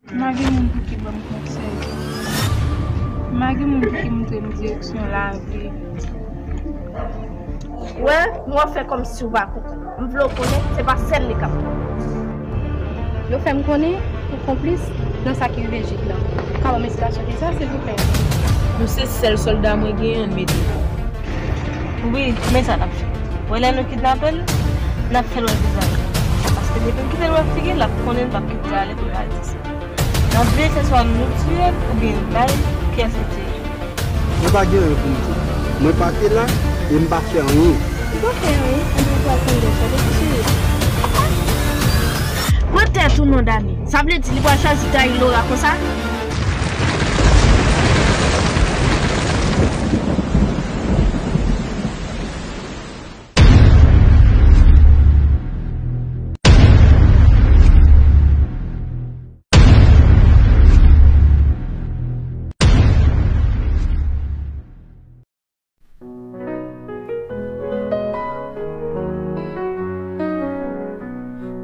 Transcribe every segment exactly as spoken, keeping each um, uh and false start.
M pa gen moun pou ki ban m konsèy. M pa gen moun pou ki montre m direksyon lavi. Wè, nou ap fè kòmsi w pa konprann. M vle w konnen, se pa sèl li k ap pran. Yo fè m konnen ou konplis nan sa ki rive Jid la. Ou ka ban m esplikasyon de sa, silvouplè? Nou se sèl sòlda mwen genyen, ann mete l. Wi, men sa n ap fè. Wè lè nou kidnape l, n ap fè l wè vizaj nou. Paske depi n kite l wè figi l, l ap konnen l p ap kite ale pou l al di sa. N ap veye se swa nou tiye l oubyen n bay pyès li te ye. Mwen pa gen anyen pou m di. Mwen pa te la e m pa fè anyen. Ou pa fè anyen, anben ou pral tande sa, depi cheri. Pran tèt ou non, Dani. Sa vle di li pral chwazi trayi Laura konsa?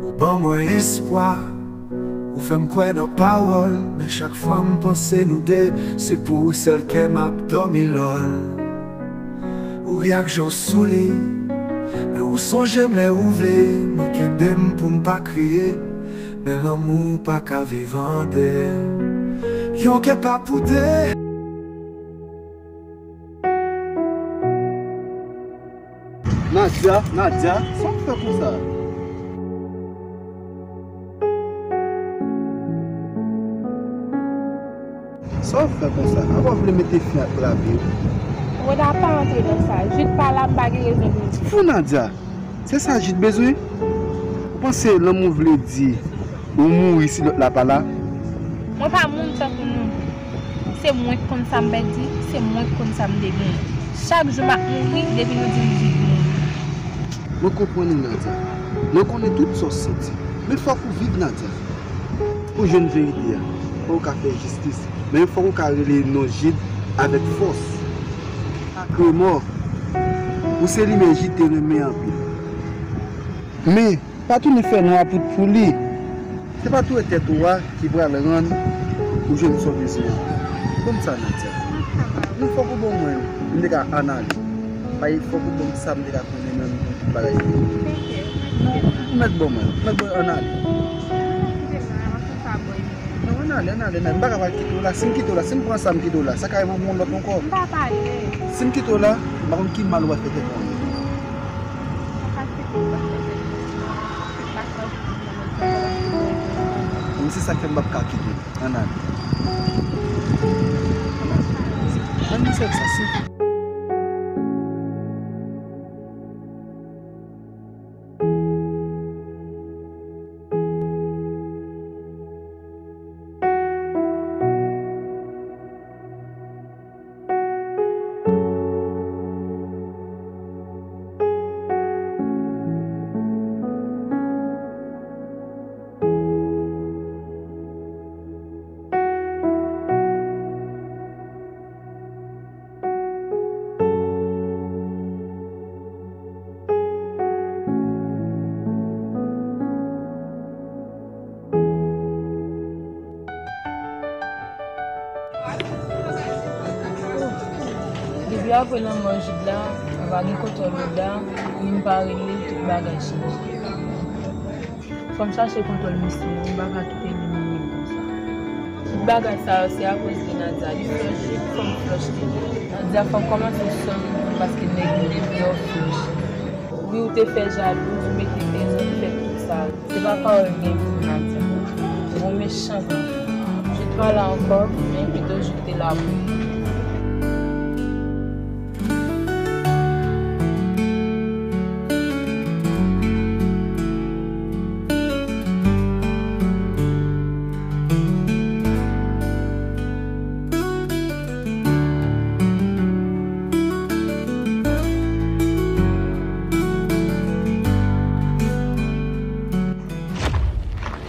Ou ban mwen espwa, ou fè m kwè nan pawòl, men chak fwa m panse nou de, se pou ou sèl kè m ap dòmi lòl. Ou ri ak je w souli, men ou sonje m lè ou vle. Mwen kenbe m pou m pa kriye, men lanmou pa ka viv an dèy. Yon kè pa pou de. Nadia, Nadia, sa w fè konsa? Sa w ap fè konsa? Apa w vle mete fen ak lavi w? Woda, pa antre nan sa. Jid pa la, m pa gen rezon pou m di. Fou Nadia, se sa Jid bezwen? Ou panse lanmou vle di ou mouri si lòt la pa la? Mwen pa moun tankou nou. Se mwen k konn sa m pèdi, se mwen k konn sa m te genyen. Chak jou m ap mouri depi nou di m Jid mouri. Mwen konprann ou, Nadia. Mwen konnen tout sa w santi. Men fòk ou viv, Nadia. Pou jwenn verite a, fòk ou ka fè jistis. Men fòk ou ka rele non Jid avèk fòs. Ak remò, pou se li menm Jid te renmen anpil. Men, pa tounen fè nwa pout pou li. Se pa touye tèt ou a ki pral rann ou jwenn sa w bezwen an. Ban m sa, Nadia. Men fòk ou ban mwen, m te ka ann ale. Bay fòk ou ban m sa m te ka konnen nan bagay yo. Non, ou mèt ban mwen, ou mèt ban ann ale. Non, ann ale, ann ale, ann ale. M pa ka pral kite w la. Si m kite w la, si m pran sa m kite w la, sa ka rive w gen yon lòt ankò. M pa pale. Si m kite w la, m pa konn ki mal w ap fè tèt mwen. Mwen se sa k fè m p ap ka kite. Ann ale. Ann ale. Ann ale, se sa, se. Depi apre lanmò Jid la, mwen pa gen kontwòl Woda, ni m pa rele l, tout bagay chanje. Fò m chache kontwòl misye, m pa ka kite li menm konsa. Tout bagay sa yo, se akoz de Nadia. Li flòch li, fò m flòch li. Nadia, fò m kòmanse sonm paske nèg yo te vle w flòch. Wi, ou te fè jalouz, ou mete dezòd, ou fè tout sa. Se pa pawòl m gen pou Nadia. Ou mechan tou. Jid pa la ankò, men pito Jid te la pou ou.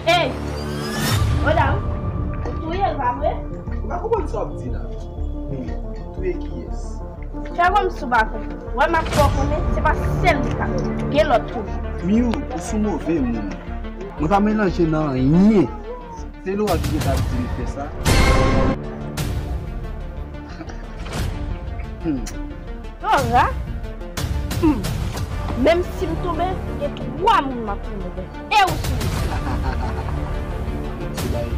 Ey! Madam, ou touye l, pa vre? Ou pa konprann sa w ap di la. Touye kiyès? Fè kòmsi w pa konprann. Wè m ap fè w konnen, se pa sèl li k ap gen lòt tou. Miou, ou sou move moun. Mwen pa melanje nan anyen. Se Laura ki gentan ap di m fè sa. Hmm. Laura? Hmm. Menm si m tonbe, gen twa moun m ap tounen. E ou sou lis la. Se bagay.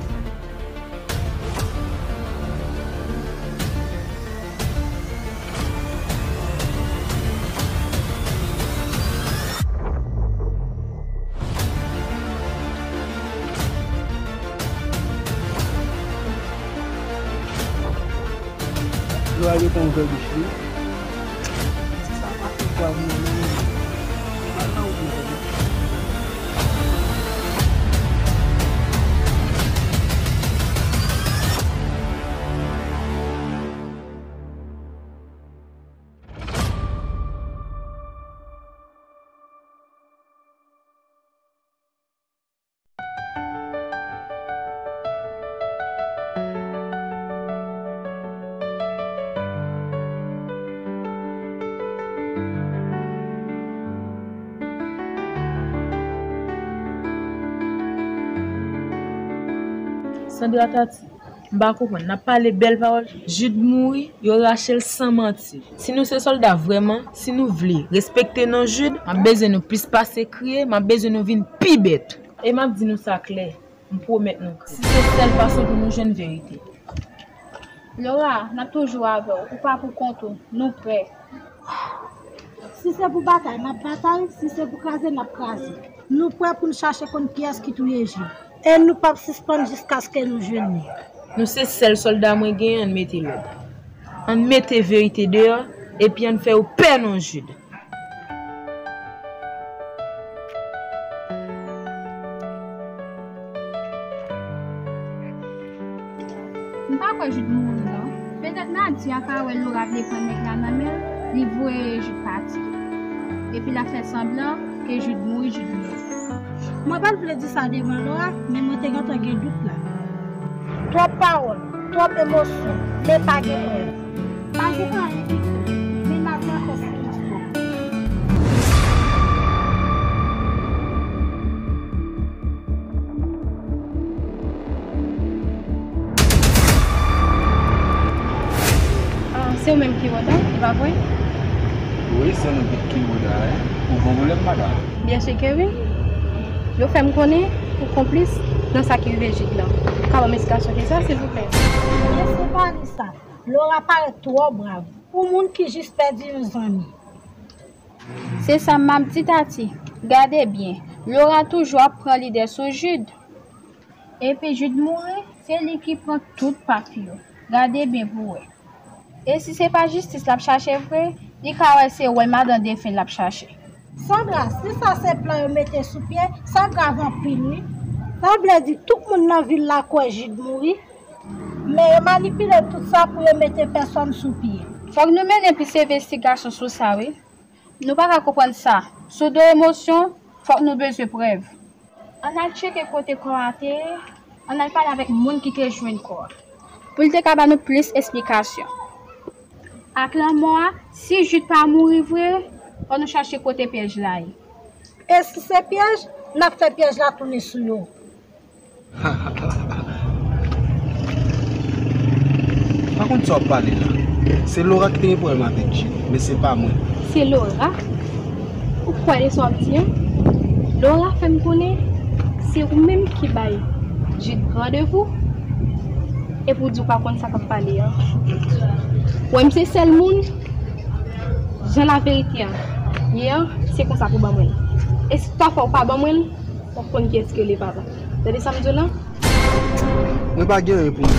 Lwa yo pa ouvè bouch li. Sa pa fè kwa mwen menm. Mal nan ou mwen. Sandra Tati, m pa konprann. N ap pale bèl pawòl, Jude mouri, yo rache l san manti. Si nou se sòlda vrèman, si nou vle respekte non Jude, m ap bezwen nou plis pase kriye, m ap bezwen nou vin pi bèt. E m ap di nou sa klè, m pwomèt nou klè. Si se sèl fason pou nou jwenn verite. Laura, n ap toujou avè w. Ou pa pou kont ou. Nou prè. Si se pou batay, n ap batay. Si se pou kraze, n ap kraze. Nou prè pou n chache konn kiyès ki touye Jude. E nou p ap sispann jiskaske nou jwenn li. Nou se sèl sòlda mwen genyen, ann mete lòd. Ann mete verite deyò, epi ann fè yo pè non Jude. M pa kwè Jude mouri non. Petèt Nadia ka wè Laura vle pran nèg la nan men l, li voye Jude pati. Epi l ap fè sanblan ke Jude mouri, Jude mouri. Mwen pa t vle di sa devan Laura, men mwen te gentan gen dout la. Twòp pawòl, twòp emosyon, men pa gen prèv. Pa gen anyen ki klè. Men Nadia fè sa ki fò. Ah, se ou menm ki Roda, e pa vre? Wi, se nou tout ki Roda, wi. Ou gon pwoblèm, madanm? Byen si ke wi. Yo fè m konnen ou konplis nan sa ki rive Jude lan. Ou ka ban m esplikasyon ki sa, silvouplè? Men se pa li sa. Laura parèt twò brav pou moun ki jis pèdi yon zanmi. Se sa m ap di, Tati. Gade byen, Laura toujou ap pran lide sou Jude. Epi Jude mouri, se li ki pran tout papi yo. Gade byen pou wè. E si se pa jistis l ap chache vre, li ka wè se wè madan defen l ap chache. Sandra, si sa se plan yo mete sou pye, sa grav anpil wi. Sa vle di tout moun nan vil la kwè Jude mouri, men yo manipile tout sa pou yo mete pèsòn sou pye. Fòk nou mennen plis envestigasyon sou sa wi. Nou pa ka konprann sa. Sou do emosyon, fòk nou bezwen prèv. Ann al tcheke kote kò a te ye, ann al pale avèk moun ki te jwenn kò a, pou l te ka ban nou plis esplikasyon. Ak lanmò a, si Jude pa mouri vre, fò nou chache kote pyèj la ye. E si se pyèj, n ap fè pyèj la tounen sou yo. Pa konn sa w ap pale la. Se Laura ki te gen pwoblèm avèk Jude, men se pa mwen. Se Laura? Ou kwè de sa w ap di an? Laura fè m konnen se ou menm ki bay Jude randevou, epi w di w pa konn sa k ap pale an. Ou wè m se sèl moun, jan laverite an ye an, se konsa pou ban mwen l. E si toutafwa ou pa ban mwen l, w ap konn kiyès ki rele papa. Tande sa m di w lan? Mwen pa gen anyen pou m di.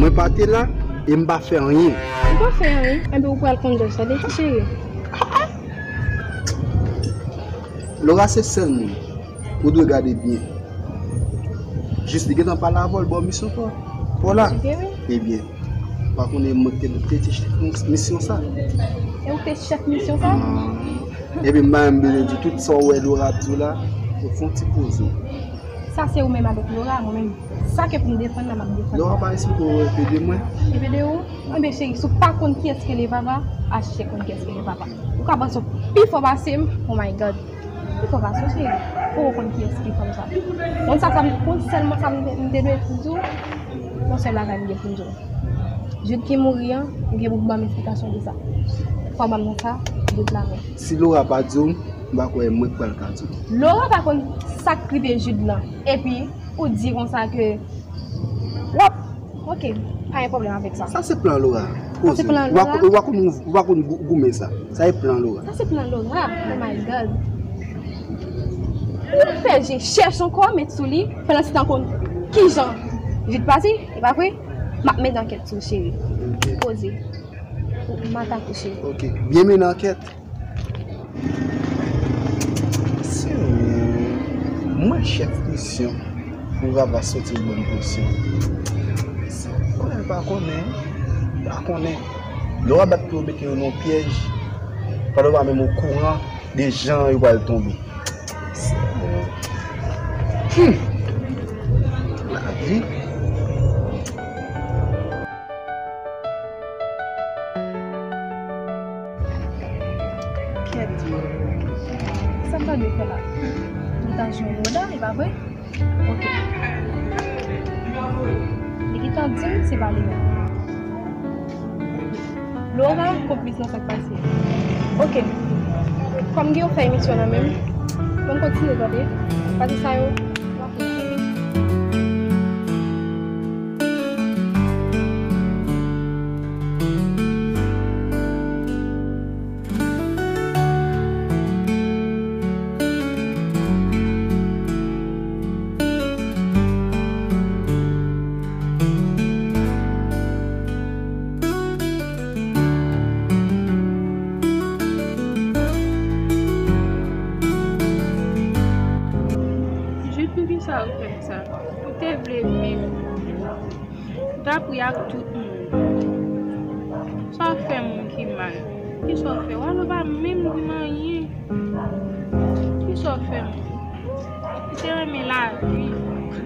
Mwen pa te la e m pa fè anyen. Ou pa fè anyen? Enben ou pral konn djòj, tande ti cheri. Laura se sèl moun ou dwe gade byen. Jis li gentan pale avè w, ba w misyon pa w la. Ebyen, ou pa konnen mwen ki te, te, te chèf misyon sa. E ou te chèf misyon sa? Ebyen, m pa menm bezwen di tout sa w wè Laura ap di w la, ou fè yon ti poze w. Sa se ou menm avèk Laura, mwen menm. Sa ke pou m defann la, m ap defann. Laura pa esplike w enpe de mwen? Enpe de ou? Enben cheri, si w pa konn kiyès ki rele papa, al chèche konn kiyès ki rele papa. Ou ka panse w pi fò pase m, oh my God. Li fò pa sonje, fò w konn kiyès ki fanm sa. Konn sa, sa m konn sèlman sa m te, m te dwe di w. Yon sèl bagay m gen pou m di w. Jude ki mouri an, ou gen pou ban m esplikasyon de sa. Fò w ban m sa, Jude la menm. Si Laura pa di w, m pa kwè mwen k pral ka di w. Laura pa konn sa k rive Jude lan. Epi, ou di konsa ke w ap, ok, pa gen pwoblèm avèk sa. Sa se plan Laura. Sa se plan Laura. Ou pa konn, ou pa konn gou-, goumen sa. Sa se plan Laura. Sa se plan Laura. Oh my God. Ou fè je chèch ankò, met sou li. Pandan se tan konn kijan vit pase, e pa vre? M ap mennen ankèt sou cheri. Poze. M atake cheri. Ok. Byen mennen ankèt. Se ou, mwen chèf misyon pou Rava soti yon bòn presyon. Konnen l pa konnen, pa konnen. Lè w a bat pou yo mete yo nan pyèj, pandan w pa menm okouran de jan yo pral tonbe. Hmm. Lavi. Kèt. Sa m ta dwe fè la? M ta jwenn Roda, e pa vre? Ok. Li gentan di m se pa li menm. Laura konplis nan sa k pase. Ok. Kòm gen yon fè emisyon nan men m, bon, kontinye tande. Pati sa yo. Jude, poukisa ou fè m sa? Ou te vle viv. Ou t ap ri ak tout moun. Sa w fè moun ki mal? Kisa w fè? Wallo pa menm di m anyen. Kisa w fè moun? Ou te renmen lavi.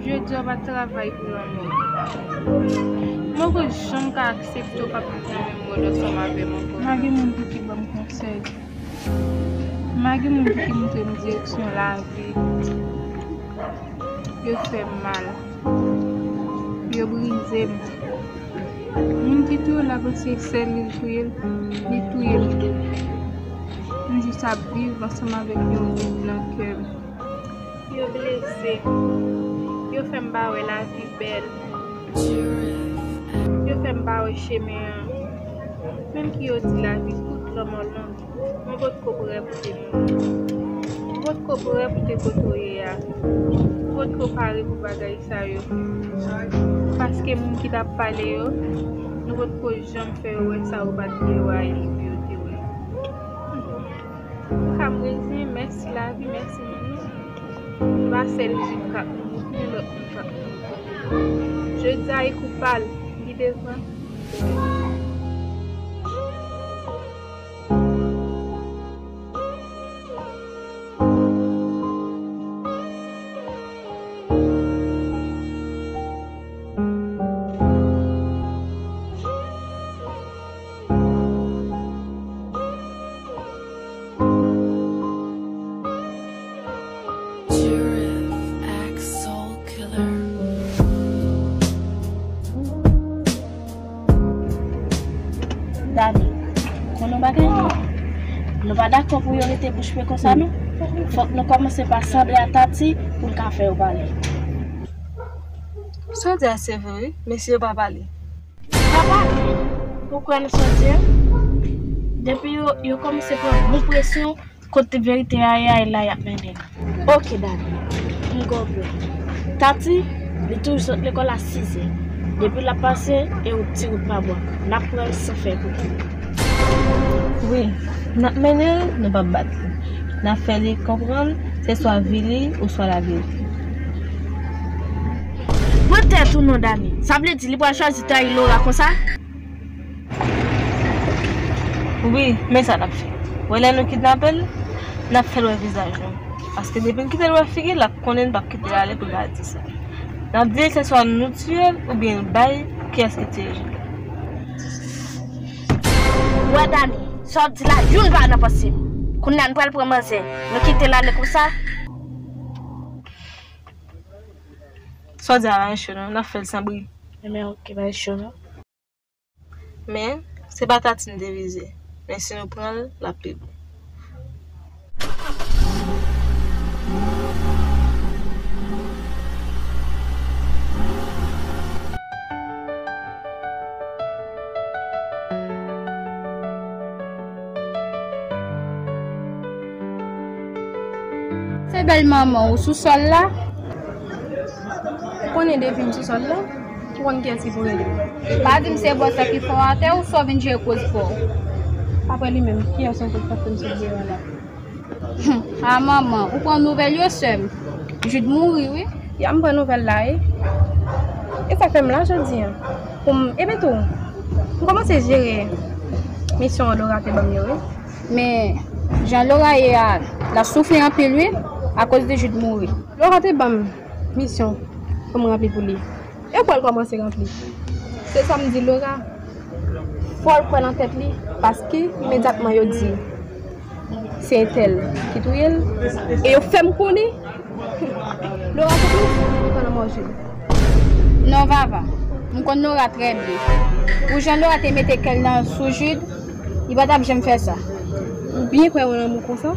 Jodi a w pa t travay pou lanmò. M poko janm ka aksepte w p ap viv nan menm mòd ansanm avè m ankò. M pa gen moun pou ki ban m konsèy. M pa gen moun pou ki montre m direksyon lavi. Yo fè m mal. Yo brize m. Moun ki touye w la panse sèl li l touye l, li touye m tou. M jis ap viv ansanm avèk yon vid nan kè m. Yo blese m. Yo fè m pa wè lavi bèl. Yo fè m pa wè chemen an. Menm ki yo di lavi kout, lanmò long. Mwen potko prè pou te mouri. Mwen potko prè pou te kote w ye a. Mwen potko pare pou bagay sa yo. Paske moun ki t ap pale yo, nou potko janm fè yo wè sa yo pa t vle wè a, epi yo te wè. Mwen ka m reziyen, mèsi lavi, mèsi moun yo. Se pa sèl Jude k ap mouri, gen lòt moun k ap mouri. Jodi a e kou pa l ki devan. Dani, konn yon bagay? Nou pa dakò pou yo rete bouch be konsa, non. Fòk nou kòmanse pa sanble a Tati pou n ka fè yo pale. Sa w di a se vre, wi, men si yo pa pale. Pa pale? Ou kwè nan sa w di a? Depi yo, yo kòmanse pran bon presyon, kote verite a ye a, e la y ap mennen l. Ok, Dani. M konprann. Tati, li toujou sot lekòl a sizè. Depi l ap pase, e yon ti wout pa bò. N ap pran l san fè kout. Wi, n ap mennen l, nou p ap bat li. N ap fè li konprann, se swa vi li, oswa lavi li. Pran tèt ou non, Dani. Sa vle di li pral chwazi trayi Laura konsa? Wi, men sa n ap fè. Wè lè nou kidnape l, n ap fè l wè vizaj nou. Paske depi n kite l wè figi l, l ap konnen n p ap kite l ale pou l pa di sa. N ap di l se swa nou tiye l oubyen l bay kiyès ki tiye Jude. Wè Dani, sa w ap di la, youn pa nan panse m. Kounye a n pral pran manzè. Nou kite l ale konsa? Sa w di a pa cho non, n ap fè l san bri. Ebyen, ok, pa cho non. Men, se pa Tati m te vize. Men si nou pran l, l ap pi bon. Se bèl manman ou sou sòl la. Ou konnen depi m sou sòl la, ou konn kiyès ki pou rele m. Pa di m se bòs la ki fè w atè ou sa w vin jere koz pa w. Apre li menm, kiyès ankò k t ap fè m sot deyò a la? Hum, a manman, ou pran nouvèl yo sè m. Jude mouri wi. Ya m pran nouvèl la wi. E sa k fè m la jodi a. Pou m, epi tou, m kòmanse jere misyon Laura te ban m yo wi. Men, jan Laura ye a, l ap soufri anpil wi, akoz de Jude mouri. Laura te ban m misyon pou m ranpli pou li. E w pral kòmanse ranpli. Se sa m di Laura. Fò l kwè nan tèt li, paske imedyatman yo di se entèl ki touye l, e yo fè m konnen Laura te tou nan mò Jude. Non, Vava, m konn Laura trè byen. Pou jan Laura te mete kè l nan sou Jude, li pa t ap janm fè sa. Ou byen kwè yon lanmou konsa?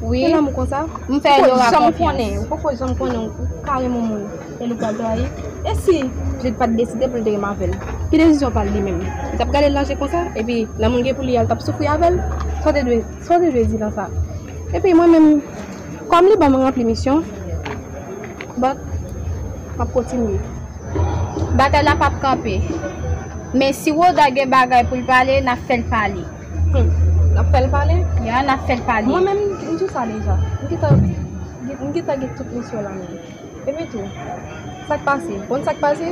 Wi. Yon lanmou konsa? M fè Laura konfyans. Ou poko janm konnen, ou poko janm konnen ou ka renmen yon moun e li pral trayi. E si Jude pa t deside pou l te renmen avè l? Ki desizyon pa l li menm? Li t ap gade l nan je konsa, epi lanmou l gen pou li a, l t ap soufri avè l? Sa w te dwe, sa w te dwe di nan sa? Epi mwen menm, kòm li ban m ranpli misyon, but, m ap kontinye. Batay la p ap kanpe. Men si Rhoda gen bagay pou l pale, n ap fè l pale. Hmm. N ap fè l pale? Ya, n ap fè l pale. Mwen menm, m di w sa deja. M gentan, m gentan gen tout misyon la menm. Epi tou, sa k pase? Konn sa k pase?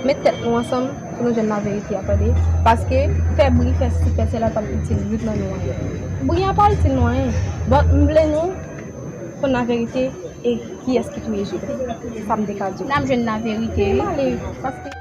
Met tèt nou ansanm pou nou jwenn laverite a, tande? Paske fè bri, fè sesi, fè sela, pa itil youn nan nou anyen. Bri a pa itil nou anyen. Bon, m vle nou konn laverite e kiyès ki touye Jude. Se sa m te ka di w. N ap jwenn laverite, wi. Ann ale, paske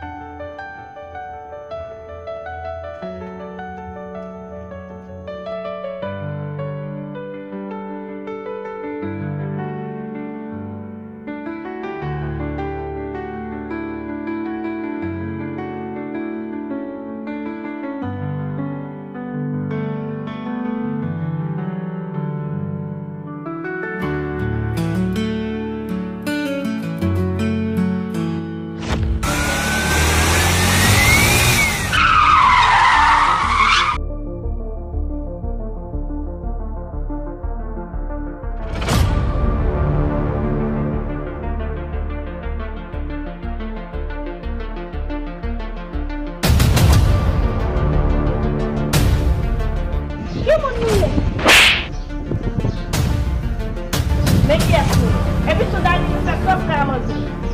Ki moun nou ye? Men kiyès nou? Epi sou Dani nou fè kòb frè a manzè.